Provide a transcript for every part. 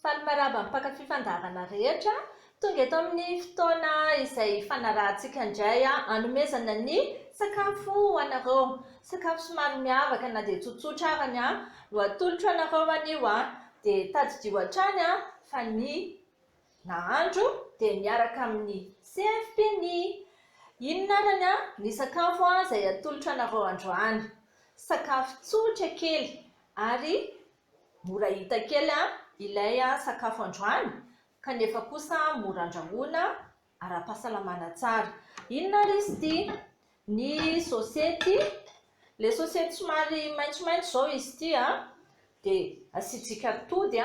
Faly miarahaba ny mpankafy fandaharana rehetra. Tonga eto amin'ny fotoana izay ifanarahantsika indray hanomezana ny sakafo ho anareo. Sakafo somary miavaka na dia tsotsotra arany no atolotro anareo anio. Dia tadidio hatrany fa ny nahandro dia miaraka amin'ny CFPNI. Inona arany ny sakafo izay atolotro anareo androany? Sakafo tsotra kely ary Mora hita kely ilay sakafo androany kanefa kosa mora andrahoina ara-pahasalamana tsara. Inona ary izy ity? Ny sosety, ilay sosety somary maitsomaitso izao izy ity dia asiantsika atody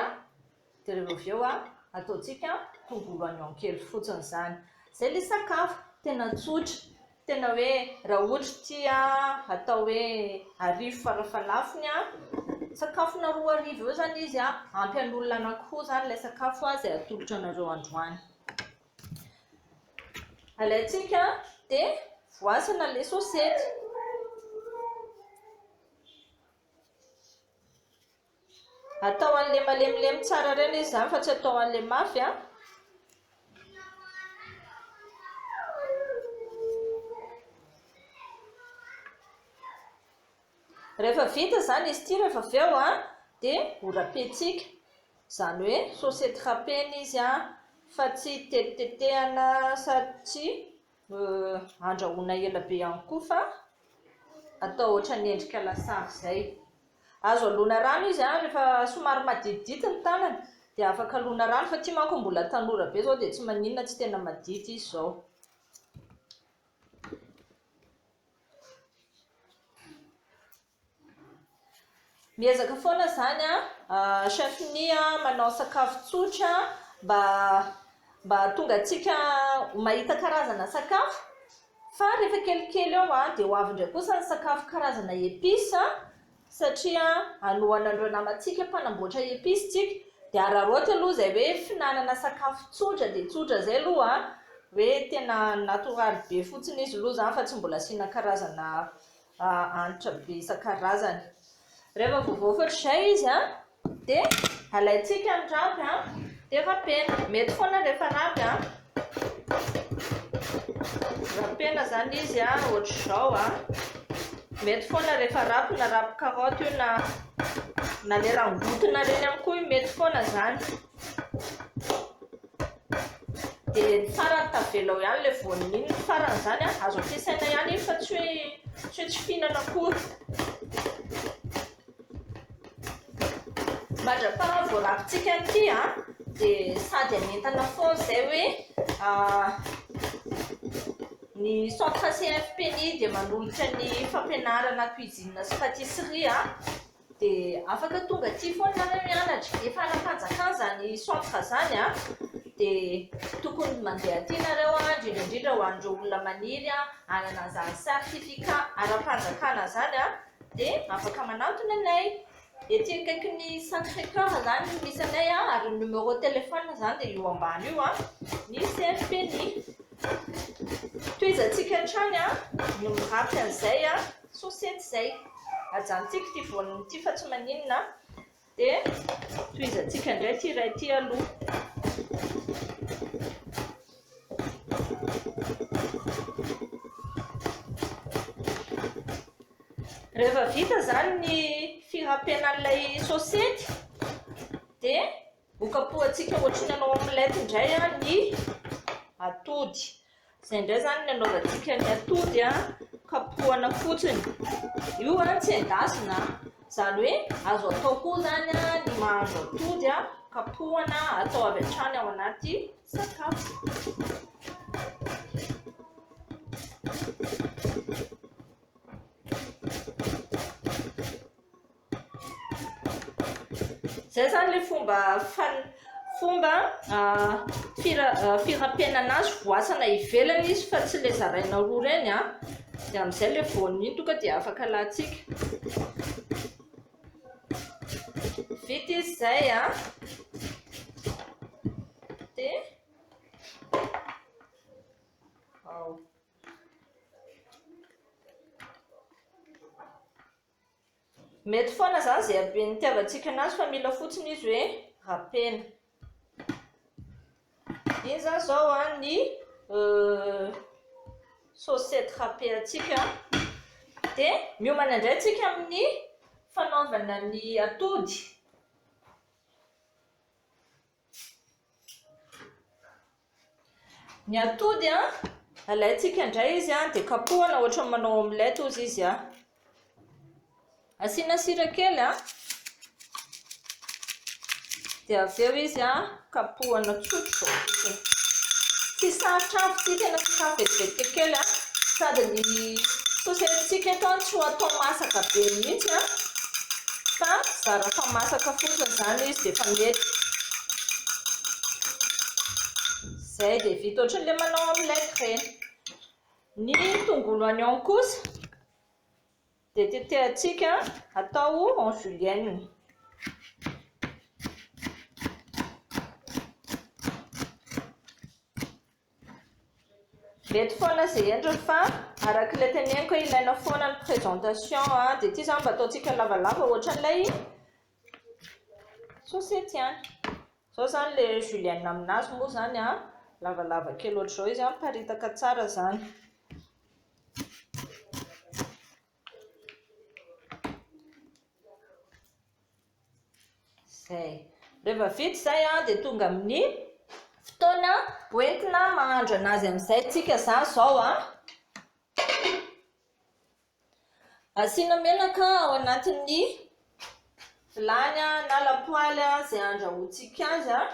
dia rehefa avy eo ataontsika tongolo oignon kely fotsiny izany. Izay ilay sakafo, tena tsotra. Tena hoe raha ohatra ity atao hoe arivo farafahalafony, sakafona 2000 eo izany izy, ampy an'olona anankiroa izany ilay sakafo izay atolotra anareo androany. Alaintsika dia voasana ilay sosety. Atao an'ilay malemilemy tsara ireny izy izany fa tsy atao an'ilay mafy an. Rehefa vita izany izy ity rehefa avy eo an, dia ho rapentsika. Izany hoe sosety rapena izy an, fa tsy tetitetehana sady tsy Andrahoina ela be ihany koa fa atao ohatran'ny endrika lasary izay. Azo alona rano izy an, rehefa somary maditidity ny tanana dia afaka alona rano fa ity manko mbola tanora be izao dia tsy maninona tsy tena madity izy izao. Miezaka foana izany an, Chef Nia manao sakafo tsotra mba mba hahatonga antsika ho mahita karazana sakafo fa rehefa kelikely eo an dia ho avy indray kosa ny sakafo karazana épices satria hanohana an'ireo namantsika mpanamboatra épices tsika dia araraoty aloha izay hoe fihinanana sakafo tsotra dia tsotra izay aloha an, hoe tena natoraly be fotsiny izy aloha izany fa tsy mbola asiana karazana hanitra be isan-karazany. Rehefa voavaofy ohatr'izay izy an, dia alaintsika ny rapy an, dia rapena. Mety foana rehefa rapy an. Rapena izany izy an, ohatr'izao an. Mety foana rehefa rapy na rapy karaoty io na na le rangotina ireny ihany koa io mety foana izany. Dia ny farany tavela ao ihany ilay voaniny iny, ny farany izany an, azo ampiasaina ihany iny fa tsy hoe tsy hoe tsy fihinana akory. Mandra-paha voarapintsika an'ity an, dia sady hanentana foana izay hoe ny centre CFPNI dia manolotra ny fampianarana cuisine sy pâtisserie an. Dia afaka tonga aty foana nareo mianatra, efa ara-panjakana izany centre izany an, dia tokony mandeha aty nareo an, indrindra indrindra ho an'ireo olona maniry hanana an'izany certificat ara-panjakana izany an, dia afaka manantona anay. Ety akaikin'ny Sacré Coeur izany no misy anay an, ary ny numéro téléphone izany dia io ambany io an, ny CFPNI. Tohizantsika hatrany an, ny mirapy an'izay an. Sosety izay. Ajanontsika ity voaniny ity fa tsy maninona. Dia tohizantsika indray ity iray ity aloha. Rehefa vita izany ny firapena an'ilay sosety dia hokapohantsika ohatry ny hanao omelette indray ny atody. Izay indray izany ny anaovantsika ny atody kapohana fotsiny. Io tsy endasina, izany hoe azo atao koa izany ny mahandro atody kapohana atao avy hatrany ao anaty sakafo. Zay zany le fomba fomba fira-firampenana azy, voasana ivelany izy fa tsy le zaraina roa ireny an, dia amin'izay le voany iny tonga dia afaka alantsika. Vita izy izay an, dia ao. Mety foana izany izay haben'ny itiavantsika anazy fa mila fotsiny izy hoe rapena. anatin'iny izany izao ny saucette râpée antsika. Dia miomana indray tsika amin'ny fanaovana ny atody. Ny atody an, alaintsika indray izy an, dia kapohana ohatran'ny manao omelette ozy izy an. Asiana sira kely an, dia avy eo izy an, kapohana tsotra izao fotsiny. Tsy sarotra avy ity, tena sakafo vetivety kely an, sady ny saosety-tsika eto an tsy ho atao masaka be mihitsy an, fa zara fa masaka fotsiny izany izy dia efa mety. Izay dia vita ohatran'ilay manao omelette ireny. Ny tongolo oignon kosa dia tetehantsika atao en julienne. Mety foana izay endriny fa araka ilay teneniko hoe ilaina foana ny présentation dia ity izany mba ataontsika lavalava ohatran'ilay sosety ihany. Izao izany ilay julienne aminazy moa izany an, lavalava kely ohatr'izao izy an, miparitaka tsara izany. Izay. Rehefa vita izay an, dia tonga amin'ny fotoana hoentina mahandro anazy amin'izay tsika izany izao an. Asiana menaka ao anatin'ny vilany na lapoaly izay andrahoantsika azy an.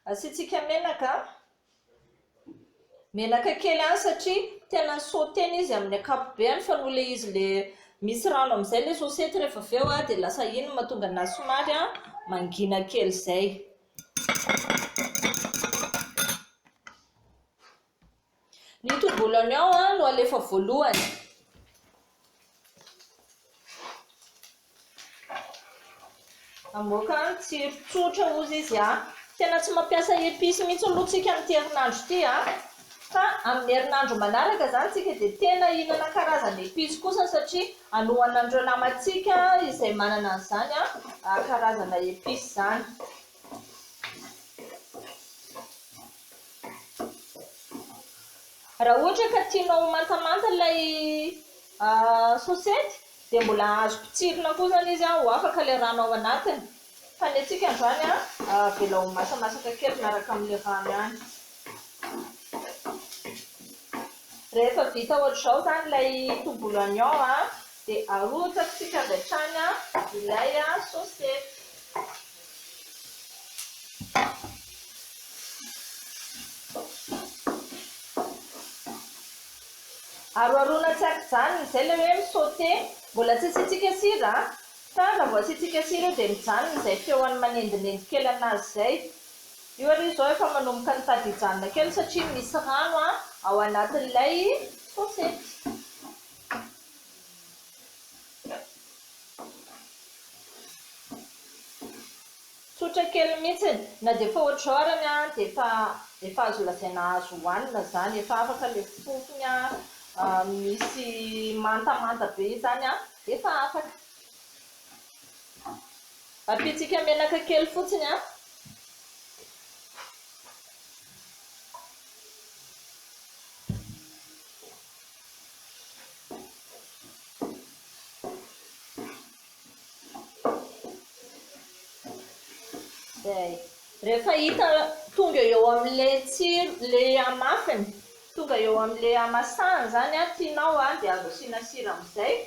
Asiantsika menaka. Menaka kely ihany satria tena sauter-na izy amin'ny ankapobeny fa noho ilay izy ilay misy rano amin'izay ilay saosety rehefa avy eo dia lasa iny no mahatonga anazy somary mangina kely izay. Ny tongolo oignon no alefa voalohany. Hamoaka tsiro tsotra hozy izy a. Tena tsy mampiasa épices mihitsy aloha tsika amin'ity herinandro ity a. Fa amin'ny herinandro manaraka izany tsika dia tena hihinana karazana épices kosa satria hanohana an'ireo namantsika izay manana an'izany karazana épices izany. Raha ohatra ka tianao ho mantamanta ilay sosety dia mbola azo potsirina koa izany izy ho afaka ilay rano ao anatiny. Fa ny antsika androany avela ho masamasaka kely miaraka amin'ilay rano ihany. Rehefa vita ohatr'izao izany ilay tongolo oignon dia arotsakitsika avy hatrany ilay sosety. Aroharoana tsy ankijanona, izay ilay hoe mi-sauter. Mbola tsy asiantsika sira an! Fa raha vao asiantsika sira io dia mijanona izay feon'ny manendinendy kely anazy izay. Io ary izao efa manomboka mitady hijanona kely satria misy rano ao anatin'ilay saosety. Tsotra kely mihitsy, na dia efa ohatr'izao arany an, dia efa efa azo lazaina azo hohanina izany, efa afaka ilay fofony an, misy mantamanta be izany an, dia efa afaka. Ampiantsika menaka kely fotsiny an. Zay. Rehefa hita tonga eo amin'ilay tsiro, ilay hamafiny, tonga eo amin'ilay hamasahany izany an, tianao an, dia azo asiana sira amin'izay.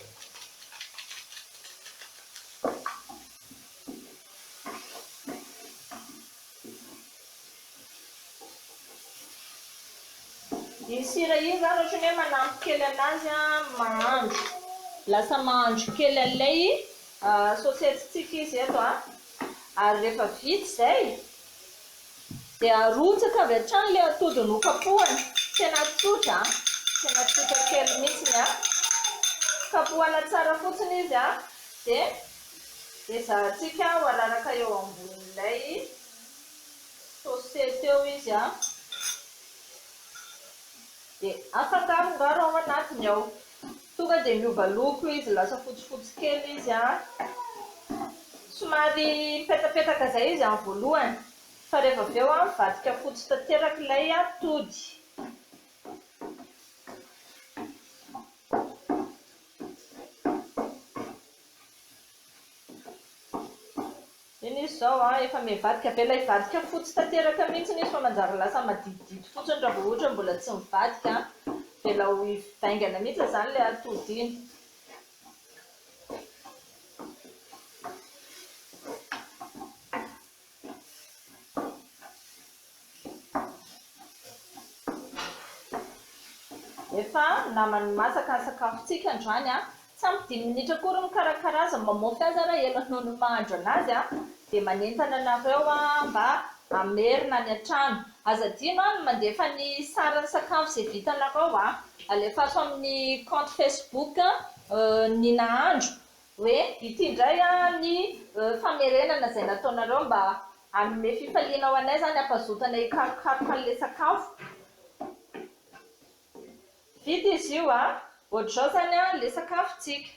Iny sira iny izany ohatran'ny hoe manampy kely anazy mahandro. Lasa mahandro kely an'ilay saosety-tsika izy eto an. Ary rehefa vita izay dia arotsaka avy hatrany ilay atody nokapohana. Tena tsotra an, tena tsotra kely mihitsiny an. Kapohana tsara fotsiny izy an, dia ezahantsika ho araraka eo ambonin'ilay Saucer teo izy an. Dia afangarongaro ao anatiny ao. Tonga dia miova loko izy, lasa fotsifotsy kely izy an. Somary mipetapetaka izay izy amin'ny voalohany fa rehefa avy eo mivadika fotsy tanteraka ilay atody. Iny izy izao an, efa mivadika, avela hivadika fotsy tanteraka mihitsy izy fa manjary lasa maditidity fotsiny raha vao ohatra hoe mbola tsy mivadika an, avelao hivaingana mihitsy izany ilay atody iny. Efa naman'ny masaka ny sakafontsika androany an! Tsy ampy dimy minitra akory mikarakara azy, mamaofy azy ary ela noho ny mahandro anazy an! Dia manentana anareo aho mba hamerina any an-trano. Aza adino an ny mandefa ny sarin'ny sakafo izay vitanareo an! Alefaso amin'ny compte Facebook ny nahandro hoe ity indray ny famerenana izay nataonareo mba hanome fifaliana ho anay izany hampazoto anay hikarokaroka an'ilay sakafo. Vita izy io a! Ohatr'izao izany a ilay sakafontsika.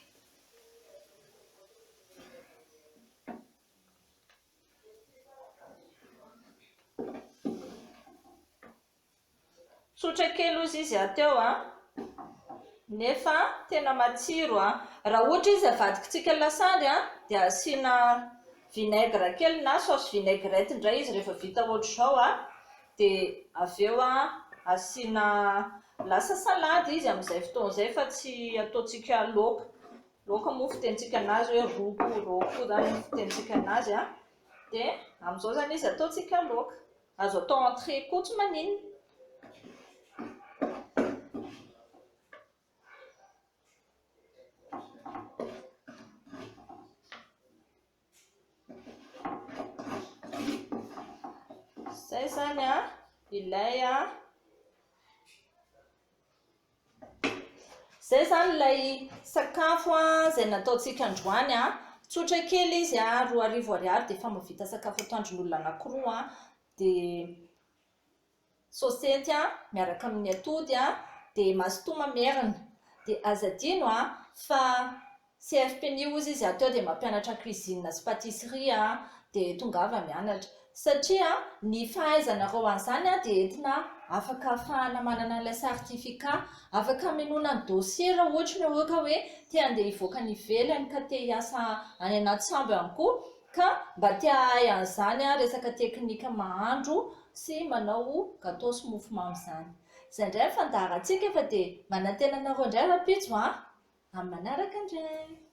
Tsotra kely ozy izy teo a! Nefa tena matsiro a! Raha ohatra izy avadikitsika lasary a, dia asiana vinaigre kely na sauce vinaigrette indray izy rehefa vita ohatr'izao a, dia avy eo asiana lasa salady izy amin'izay fotoana izay fa tsy ataontsika laoka. Laoka moa fitenintsika anazy hoe ro koa, ro koa izany ny fitenintsika anazy a. Dia amin'izao izany izy ataontsika laoka. Azo atao entrée koa tsy maninona. Zay zany a, ilay a. Zay zany ilay sakafo a izay nataontsika androany a. Tsotra kely izy a, 2000 ariary dia efa mahavita sakafo atoandron'olona anankiroa a. Dia Sosety miaraka amin'ny atody dia mazotoa mamerina. Dia aza adino fa CFPNI hozy izy ato eo dia mampianatra cuisine sy patisserie dia tongava mianatra. Satria ny fahaizanareo an'izany dia entina afaka ahafahana manana an'ilay certificat, afaka hamenoana ny dossier raha ohatra nareo ka hoe te handeha hivoaka any ivelany ka te hiasa any anaty sambo ihany koa ka mba te hahay an'izany resaka teknika mahandro sy manao gâteau sy mofomamy izany. Izay indray ny fandaharantsika fa dia manantena anareo indray rahampitso an! Amin'ny manaraka indray!